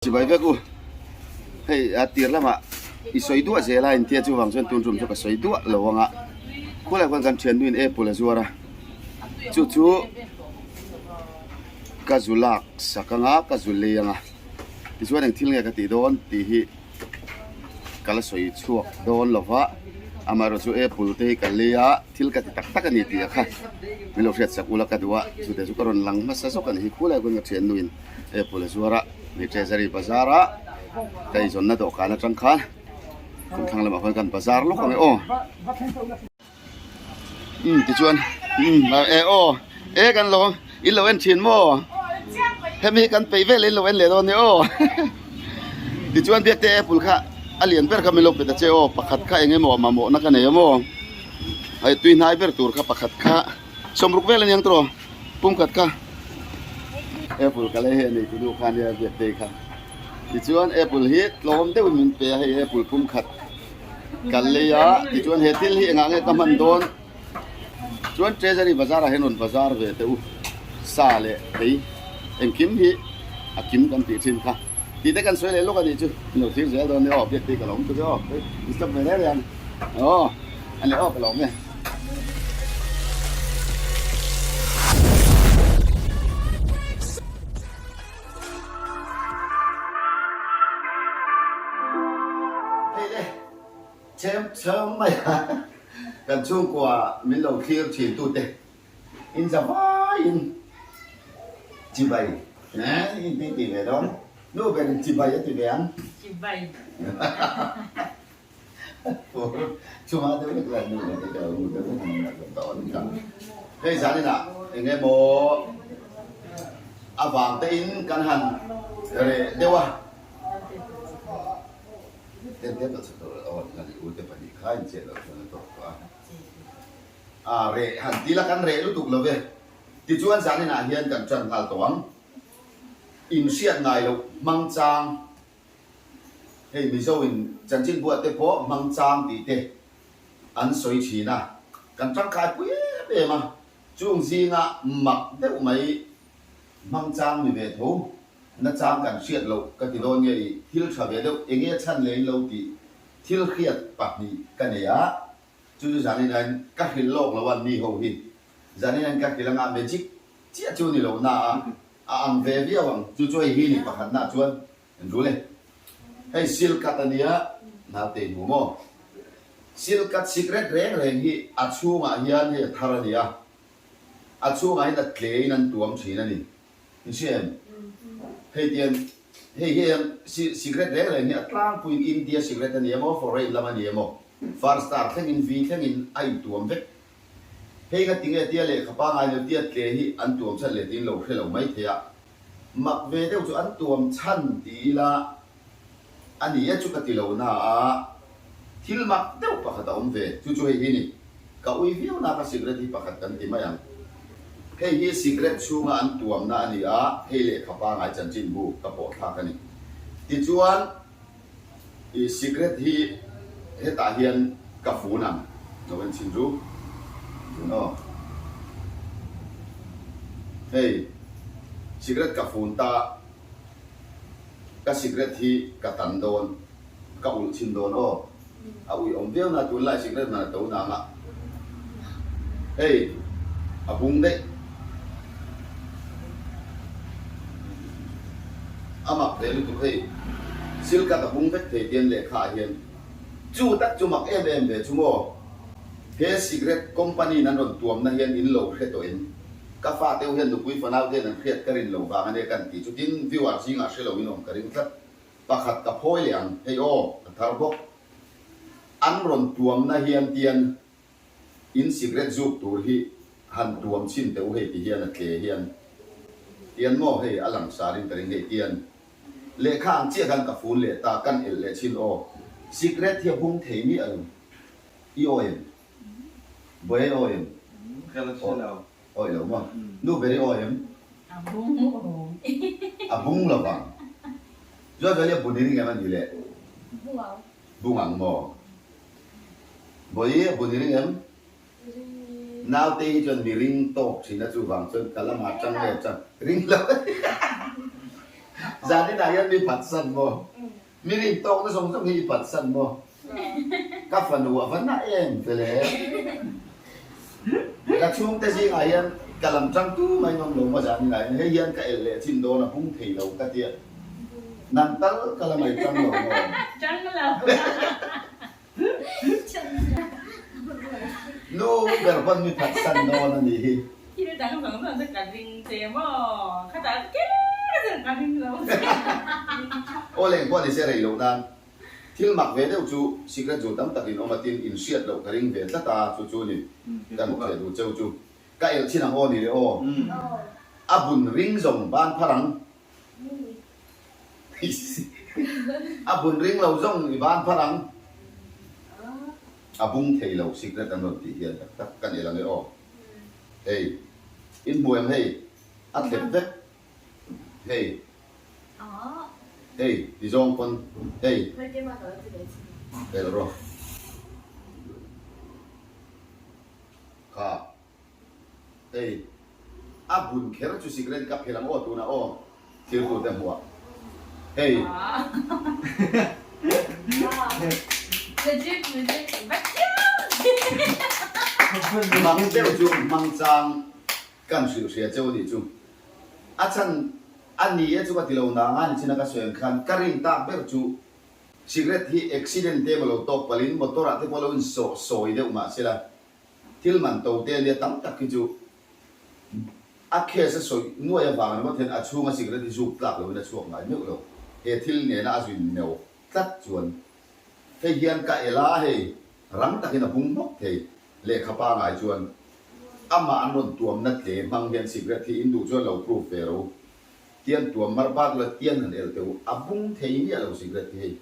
Chibai vek u, hei a tir lamah i sawi duah zel a intia chuvang chuan tun tum chu ka sawi duah lo ang a, khulai khuan kan thiannuin apple a zuar a, chu chu ka zu lak sak ang a, ka zu lei ang a, tichuan eng thil nge ka tih dawn tih hi ka la sawi chhuak dawn lo va, amaherawhchu chu apple te hi ka lei a, thil ka ti tak tak a ni tih a kha min lo hriat sak ula ka duh a, chute chu ka rawn lang hmasa zawk a ni hi khulai khuan ka thiannuin apple a zuar a. Ni Treasury bazar a ka eizawnna dawhkan atang khan kum thlang lamah khuan kan bazar lawk ang e aw. Umm tichuan umm e aw e kan lo in lo en thin maw hemi hi kan peih vel in lo en leh dawn nia aw tichuan biakte apple kha a lian ber kha min lo pe ta che aw pakhat kha eng emaw mamawhna ka nei a maw hei tui hnai ber tur kha pakhat kha. Sawmruk vel aniang tawh pumkhat kha apple ka lei hei a nei tu nu kha ania biaktei kha tichuan apple hi tlawm deuhin min pe a hei apple pumkhat ka lei a tichuan he thil hi engah nge ka hman dawn chuan treasury bazar ah hian rawn bazar ve teh u sa leh thei engkim hi a kim kan tih thin kha tih te kan sawi leh lawk a nih chu lo thlir zel dawn nia aw biaktei ka lo awm tuk e aw disturb ve reng reng aw. A leh awk lo nge. Hei le, chem chhem mai a, kan chhungkua min lo thlir thin tute in za vaiin chibai in ti ti ve dawn, nu berin chibai a ti ve ang. Chibai. Hei zaninah eng emaw a vang te in kan han reh deuh a. A reh han ti la kan reh lutuk lo ve. Tichuan zaninah hian kan tan nghal tawh ang. Inhriat ngai loh hmang chang. Hei Mizo in chanchin buat te pawh hmang chang tih te an sawi thin a, kan tangkai pui em em a, chung zinga mak deuh mai hmang chang ni ve tho na chang kan hriat loh ka ti dawn nge i thil tha ve deuh enge chhan leh in lo tih thil hriat pahnih ka nei a, chu chu zanin ain ka hrilh lawk lo a mi ho hi zanin ain ka hrilh anga magic chiah chu ni lo na a a ang ve viau ang chu chu hei hi ni pakhatna chuan En rul e. Hei silkat a nia, naute in hmu maw? Silkat sikret reng reng hi a chhungah hian hei a thar a nia, a chhungah hian a tlein an tuam thin a ni. In hria em? Hei tiang hei hi em sikret reng reng hi a tlangpuiin India sikret a ni emaw, foreign lam a ni emaw, Far Star thlengin V thlengin a intuam vek. Hei nga tinge tia lehkha pangai lo tia tle hi an tuam chhan leh tiin lo hre lo mai thei a. Mak ve deuh chu an tuam chhan ti ila a ni e chu ka ti lo na a, thil mak deuh pakhat a awm ve, chu chu hei hi ni, ka ui viau na ka cigarette hi pakhat kan ti mai ang. Hei hi cigarette chhunga an tuamna a ni a, hei lehkha pangai chanchin bu ka pawh thlak a ni. Tichuan i cigarette hi hetah hian ka fun ang, lo en chhin ru. Aw. Hei cigarette ka fun ta, ka cigarette hi ka tan dawn, ka ulh chhin dawn aw. A ui awm viau na tunlai cigarette man a to nang a. Hei a bung daih. A mak ve lutuk hei silkat a bung vek thei tian lehkha ah hian chu tak chu mak em em ve chu maw. He cigarette company in an rawn tuamna hian in lo hre tawh em? Ka fa teuh hian nupui fanau te hian an hriat ka rin lo vang ania kan ti chu tin viewer zingah hre lo in awm ka ring tlat. Pakhat ka phawi leh ang hei aw a thar bawk. An rawn tuamna hian tian in cigarette zuk tur hi han tuam chhin teh u hei ti hian a tle hian tian maw hei a langsar in ka ring hei tian lehkha ang chiah khan ka fun leh ta kan elh leh chhin aw cigarette hi a bung thei miah lo. I awi em? Buai i awi em? Ka la hre lo. Awi lo maw? Nu ber i awi em? A bung awm. A bung lo vang. Zual zual hi a bun i ring em a nih le? Bung ang. Bung ang maw? Buai i a bun i ring em? Ring i. Naute hi chuan mi ring tawk thin a chuvang chuan ka lamah tang nge tang ring lo. Zaninah hian mi phatsan maw? Mi rin tawkna zawng zawng hi i phatsan maw? Ka fanu a va na em fel e. Ka chhungte zingah hian ka lam tang tu mai ngam lo maw zaninah hian hei hian ka elh leh chin dawn a bung thei lo ka tia. Nang tal ka la mai tang lo maw? Tang lo. Nu ber pawn mi phatsan dawn a nih hi. Thil dang zawng zawng chu ka ring che maw? Khatah ker zel ka ring lo. Aw leng pawh ni se rei loh nan thil mak ve deuh chu secret zu tam tak in awm a tin in hriat loh ka ring ve tlat a chu chu ni kan hmuh duh cheu chu ka elh chin ang aw ni le aw a bun ring zawng ban phar ang. A bun ring lo zawng i ban phar ang. A bung thei lo secret an rawn tih hian tak tak ka nei lang e aw. Hei in hmu em hei a thlep vek hei hei ti zawng pawn hei hel rawh kha. Hei, a bun kher chu cigarette ka phel ang aw tunah aw, thirtute hmuah. Hei. Mang deuh chu hmang chang kan hrilh hria cheu anih chu. A chhan a ni e chu ka ti lo nang a ni chin a ka sawi ang khan ka rin tak ber chu cigarette hi accident te emaw lo tawk palhin motor ah te pawh lo insawh sawi deuh mahsela Thil man to te ania tam tak hi chu a case a sawi nuai avang ringawt hian a chhunga cigarette hi zuk tlak loin a chhuak ngai meuh lo. He thil nena a zuin meuh tlat chuan hei hian ka el a, hei rang takin a bung hmawk thei lehkha pangai chuan amah an rawn tuamna tle hmang hian cigarette hi in duh chuan lo proof ve ro tian tuam mar bak la tian han el teh u a bung thei miah lo cigarette hi hei.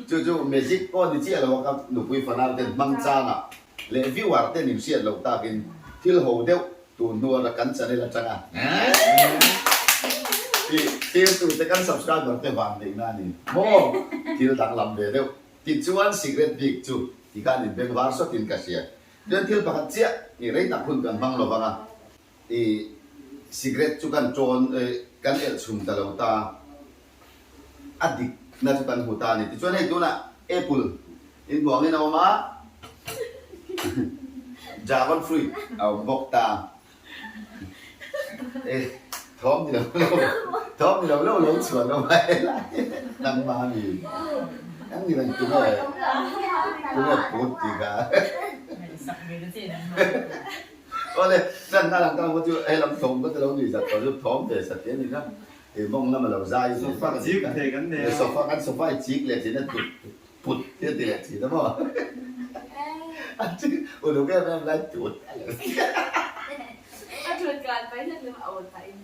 Chu chu magic pawh ni chiah lo a ka nupui fanau ten hmang chang ah leh viewer ten in hriat loh takin thil ho deuh tun hnu a kan channel atanga tih tirtu te kan subscriber te van neih na a ni maw thil danglam ve deuh tichuan cigarette bik chu tikhan in beng var sawtin ka hria chuan thil pakhat chiah i rei tak hun kan hmang lovang a. I cigarette chu kan ṭawn kan elh chhum ta lo ta, a dikna chu kan hmu ta a ni. Tichuan hei tunah apple inhmuangin a awm a, dragon fruit a awm bawk ta. E thawm ni lo lo, thawm ni lo lo lo chhuan awm a helai nangmah a mi ang ni reng tunge tunge put tih kha. Awle, chuan hna lang tang chu he lam thawm ka ti lo ni zat tawh chu thawm ve sat te a ni kha. I mawng lam a lo zai ve Sofa chik thei kan nei a. Sofa kan sofa i chik leh thin a tut put te a ti leh thin a maw. A chik uluk em em lai tut a lo ti. A thut kan pai hlat lam a awl pah in.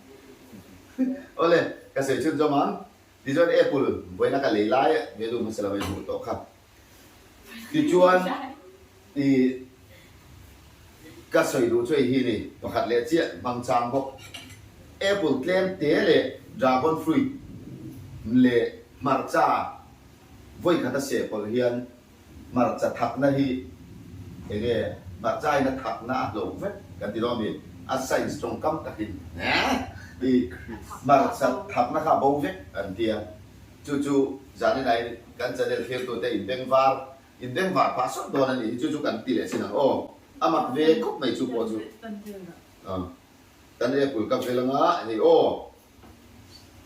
Awle, ka sawi chhun zawm ang. Tichuan apple vawiina ka lei lai ve duh hmasa lo a inhmuh tawh kha. Tichuan i ka sawi duh chu hei hi ni, pakhat leh chiah hmang chang bawk. Apple tlem te leh dragon fruit leh hmarcha vawi khat a seh pawlh hian hmarcha thakna hi enge hmarcha in a thakna a hloh vek kan ti dawn mi? A science tawngkam takin i hmarcha thakna kha a bo vek an tia. Chu chu zanin ai kan channel thlirtute in bengvar in bengvar phah sawt dawn a nih hi chu chu kan ti leh sin ang aw. A mak ve khawp mai chu pawh chu. Kan apple ka vel anga hei aw.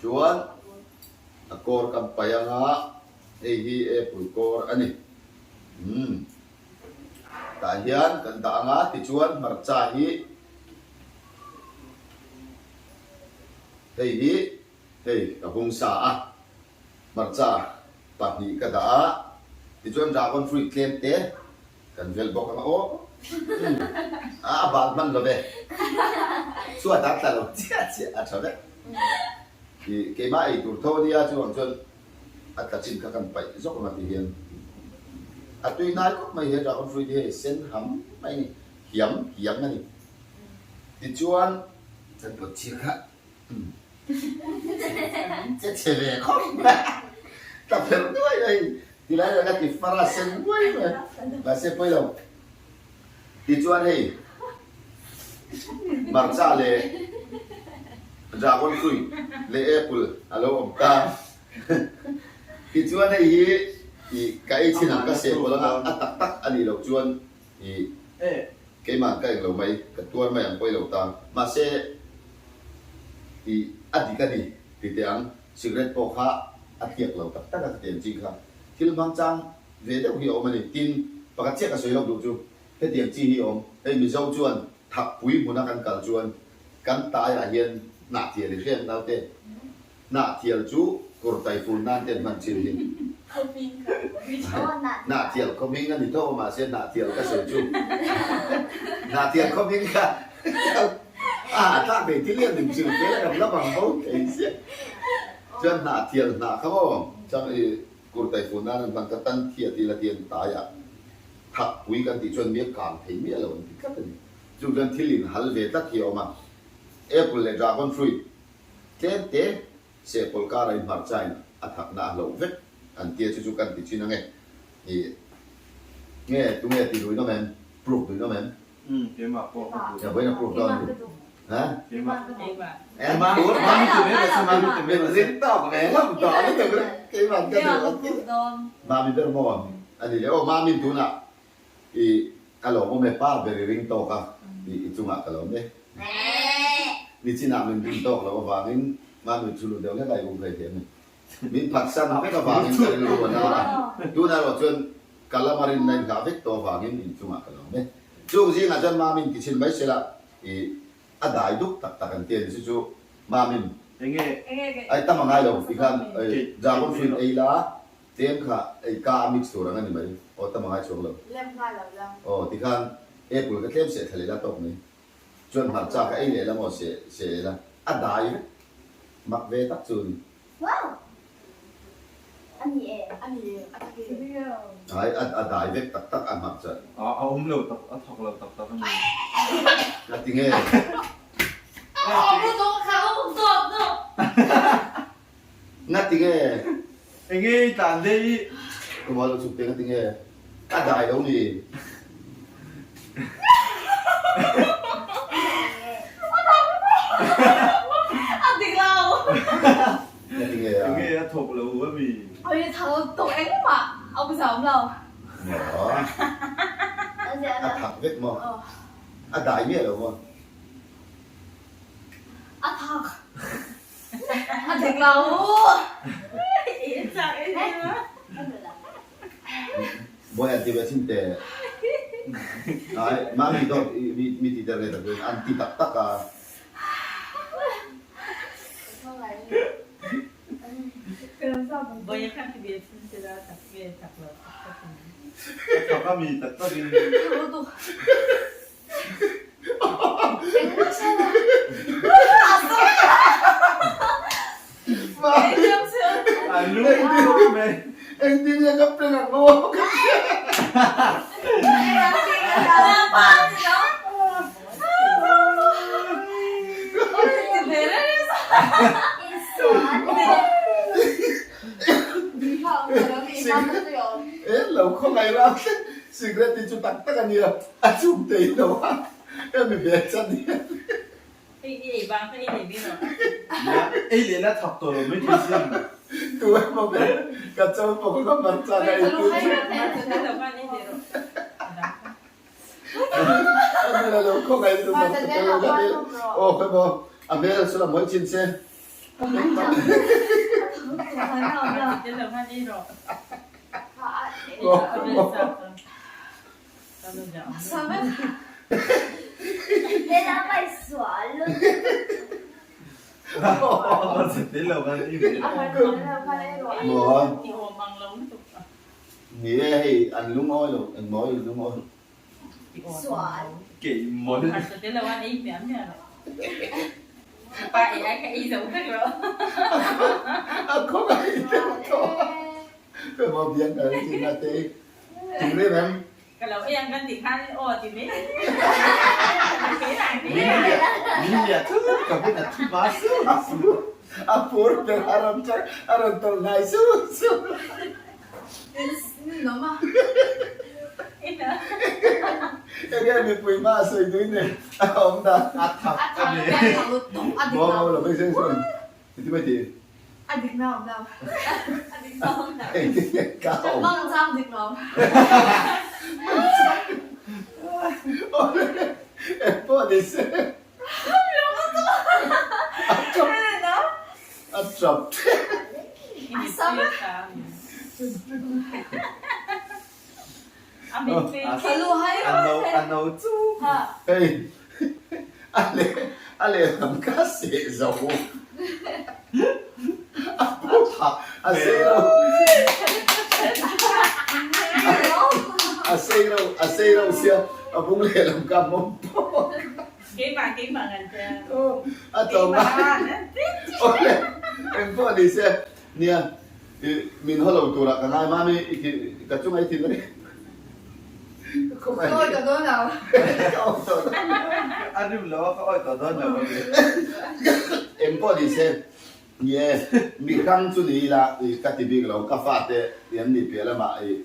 Chuan a kawr kan paih anga hei hi apple kawr a ni. Umm tah hian kan dah anga tichuan hmarcha hi hei hi Hei ka bung sa a, hmarcha pahnih ka dah a, tichuan dragon fruit tlem te kan vel bawk ang a aw. Umm a a bal hman lo ve, chhuat a tla lo chiah chiah a tha vek. I keimah ei tur tho a nia chuvang chuan a tla chin kha kan paih zawk ang a ti hian a tui hnai khawp mai he dragon fruit hi hei sen ham mai a ni, hiam hiam a ni. Tichuan kan pawt chhir kha. Che chhe ve khawp mai ka pherh nuai mai tilai lah ka ti far a sen nuai mai mahse pawi lo tichuan hei hmarcha leh. Dragon fruit leh apple a lo awm ta. Tichuan hei hi ih ka ei chin ang ka seh pawlh anga a tak tak a nih loh chuan ih keimah ka eng lo mai, ka tuar mai ang pawi lo ta. Mahse ih a dik a ni ti teh ang, cigarette pawh kha a tliak lo tak tak a ka ti ang chi kha. Thil hmang chang ve deuh hi a awm a ni. Tin, pakhat chiah ka sawi lawk duh chu hetiang chi hi a awm. Hei Mizo chuan thakpui hmuna kan kal chuan kan taiah hian hnah thial i hriat naute. Hnahthial chu kawrtai fun nan te an hman chin hi. Hnahthial khaw hming a ni tho a mahse hnahthial ka sawi chu hnahthial khaw hming kha a hahthlak thei thil hian min chil fel a kan la bang bo thei chiah. Chuan hnahthial hnah kha maw chang i kawrtai fun nan an hman kha tan thia tih la tian taiah thakpui kan tih chuan mi a kang thei miah lo an ti tlat a ni. Chung chuan thil inhal ve tlat hi a awm a. Apple leh dragon fruit Tlem te sehpawlh kara in hmarcha in a thakna a hloh vek an tia chu chu kan ti thin ange i nge tunge ti duin awm em proof duin awm em Umm keimah pawh ka duh. Ya vawiin a proof dawn a ni ha Keimah. Keimah. Em tur Mami tu mai rawh se mami tu mai rawh se. Rin tawk ve hlauh tawh a ni tak ringawt keimah ka duh a ti. Mami ber maw a ni le aw Mami tunah I ka lawm awm e, pa ber i ring tawk a, i i chungah ka lawm e. Nichinah min rin tawk loh avangin Mami chu lu deuh hlek a i um hlei thei a ni. Min phatsan vek avangin ka rilru a na a, tunah erawh chuan ka lama rinna in nghah vek tawh avangin in chungah ka lawm e. Chung zingah chuan Mami'n ti chhin mai sela i a dai dup tak tak an ti a ni chu chu Mami'n ai tam a ngai lo tikhan dragon fruit ei la, Tlem kha ei ka a mix tur ang a ni mai. Aw tam a ngai chuang lo. Lem nghal lo la. Aw tikhan apple ka tlem seh thla leh la tawk mai. Chuan hmarcha ka ei leh la maw seh seh leh la. A dai vek. Mak ve tak chu a ni. Wow! A ni e. A ni e. A tak e. Ai a a dai vek tak tak a hmarcha. A a awm lo tak a thawk lo tak tak a ni. A ti nge? A awm lutuk a kha awm zawk zawk. Nga ti nge? Enge i tlan daih i? Ka mual lo chuk te nga ti nge? Ka dai lo ni. A dik lo. Nga ti nge a? Enge a thawk lo a mi? Oi a thak lo tuk engmah a awm zau lo. Maw? A thak vek maw? A dai miah lo maw? A thak. A dik lo. Bawi an ti ve chin te. Ai mami dawt mi ti der le tak an ti tak tak a. Bawi khan ti ve chin te la tak ve tak lo tak tak in. A thak a mi tak tak in. Engtin nge ka prank ang maw ka hria. Lo khawngaih ram Cigarette hi chu tak tak a nia, a chhum thei lo a, hemi ve chan hian. Hei i ei vang kha ei leh bik rawh. Nia, ei leh la thak tawh lo mai thei sin. Tu emaw ber ka cho pawh ka hmarcha ka ei tir chu. Hmarcha te lo khan ei leh rawh. A hmel a lo khawngaih lutuk hmarcha te lo khan ei. Aw khawi maw, a hmel chu la mawi chin che. Hmarcha te lo khan ei rawh. Ni e hei an lungawi lo engmawi lungawi A khawngaih deuh tawh a. Ka maw biang ka ring chin ate tum rem em? Ka lo ei ang kan tih khan aw ti mai. Min liah thut ka hun a thu hma su su. A phur ber a rawn chak a rawn tawlh hnai su su. Enge mipui hma a sawi duin nei a awm dan. A thak a ni. A Maw maw lo mai seng seng. Engtin mai ti? A dik na awm lo. A dik na awm lo. Engtin nge ka awm? Mang chang dik lo. Awle eng pawh ni se. A tap tep. A no chu. Hei a leh a lehlam kha seh zo. A pawh a sei lo. A sei lo a sei lo sia a bung lehlam kha a mawm pawk. Keimah keimah ngan te. A tlawm a. Awle engpawh ni se nia i min haw lo turah ka ngai mami i thi ka chunga i thin a ni. Ka Ka awi tawh dawn lo. Ka awi tawh dawn lo. A rim lo a ka awi tawh dawn lo a ni. Engpawh ni se nie mi hrang chu ni ila i ka ti bik lo ka fate i an nih piah lamah i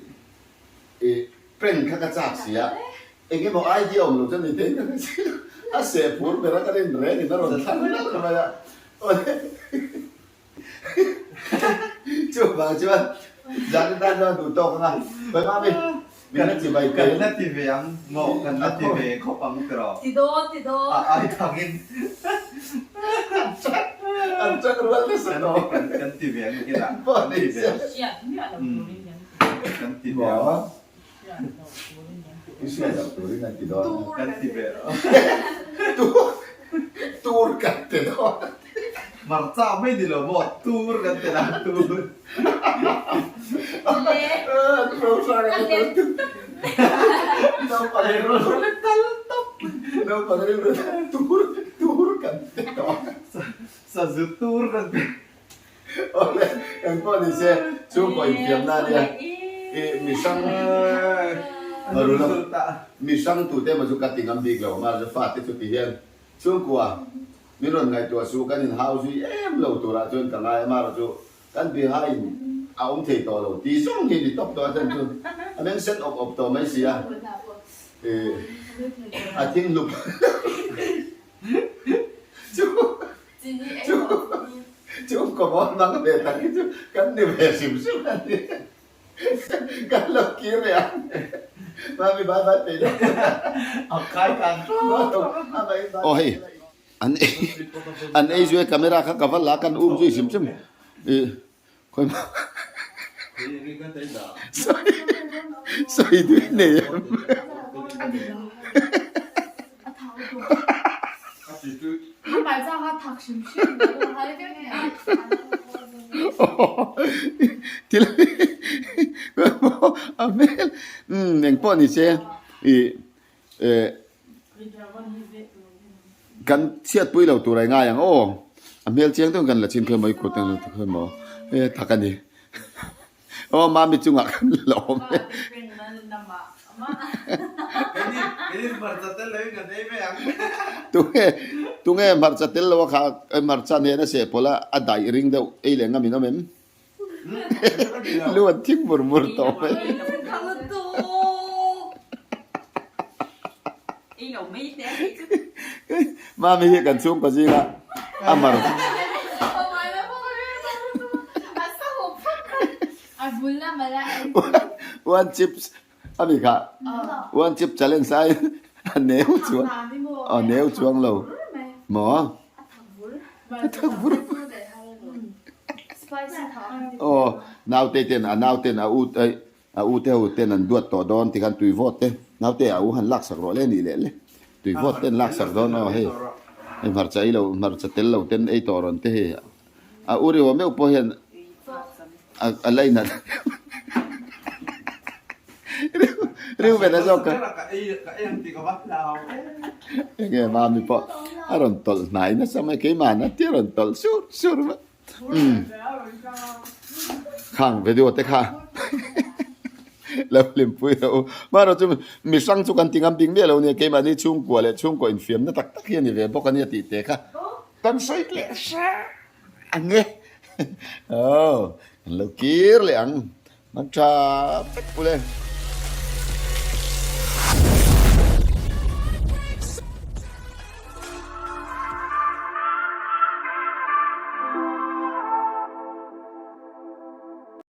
I prank kha ka chak si a, eng emaw idea awm lo chuan ni te ka si a seh phur ber a ka rin reng in a rawn thlang nalh mai a, chuvang chuan zan tan chuan duh tawk anga pai mami min la chi bai Kan la ti ve ang maw kan la ti ve khawp ang tiraw Ti dawn ti dawn a ai thangin an chak rual nasa tawh kan ti ve ang ila kan ti ve ang. Kan ti ve ang. I hriat loh turin an ti dawn. Kan ti ve ang. Tur kan ti dawn. Hmarcha mai ni lo maw tur kan ti la tur. Naupang rilru tur tur kan ti dawn. Sazu tur kan ti. Awle, eng pawh ni se, chhungkaw infiamna a nia. I mi hrang mi hrang tute emaw chu ka ti ngam bik lo, mahse fate chu ti hian chhungkua min rawn ngaihtuah suh, kan inhau zui em lo turah chuan ka ngai a, amaherawh chu kan bihaiin a awm thei tawh lo tih zawng hi ni tawp tawh a then chu a meng sen awp awp tawh mai si a, i a thing hlup chu. Chu chu kawmawn mang ve tak hi chu kan ni ve hrim hrim a ni. Kan lo kir leh ang. Mami bye bye peih lo. A kai kan Aw hei an ei an ei zui a camera kha ka va la kan um zui hrim hrim i khawi mah sawi sawi dui nei em. Thil a hmel umm engpawh ni se ih eh kan chhiatpui lo tur a ngai ang aw a hmel chiang deuhin kan la chhin khawi maw i kut ang khawi maw e tak a ni. Aw mami chungah kan la awm e. Tunge tunge hmarcha tel lo a kha hmarcha nen a seh pawlh a a daih ring deuh ei leh ngam in awm em? Lu an thing mur mur tawh mai. Mami hi kan chhungkaw zinga a mar. One chips a mi kha one chip challenge ai a neu chuang a neu chuang lo maw a thak vur aw naute ten a nauten a u A u te ho ten an duat tawh dawn tikhan tui vawt te naute a u han lak sak rawh le nih leh le tui vawt ten lak sak dawn aw hei hei hmarcha ei lo hmarcha tel lo ten ei tawh rawn te hei a u riua meuh pawh hian a a lainat riu ven a zawk a enge mami pawh a rawn tawlh hnai nasa mai keimahna te a rawn tawlh sur sur mai. Umm khang video te kha lo hlimpui rawh u marawh chu mi hrang chu kan ti ngam bik miah lo nia keimahni chhungkua leh chhungkaw infiamna tak tak hi a ni ve bawk a nia tih te kha kan sawi leh hrang e aw kan lo kir leh ang hmang tha vek ule.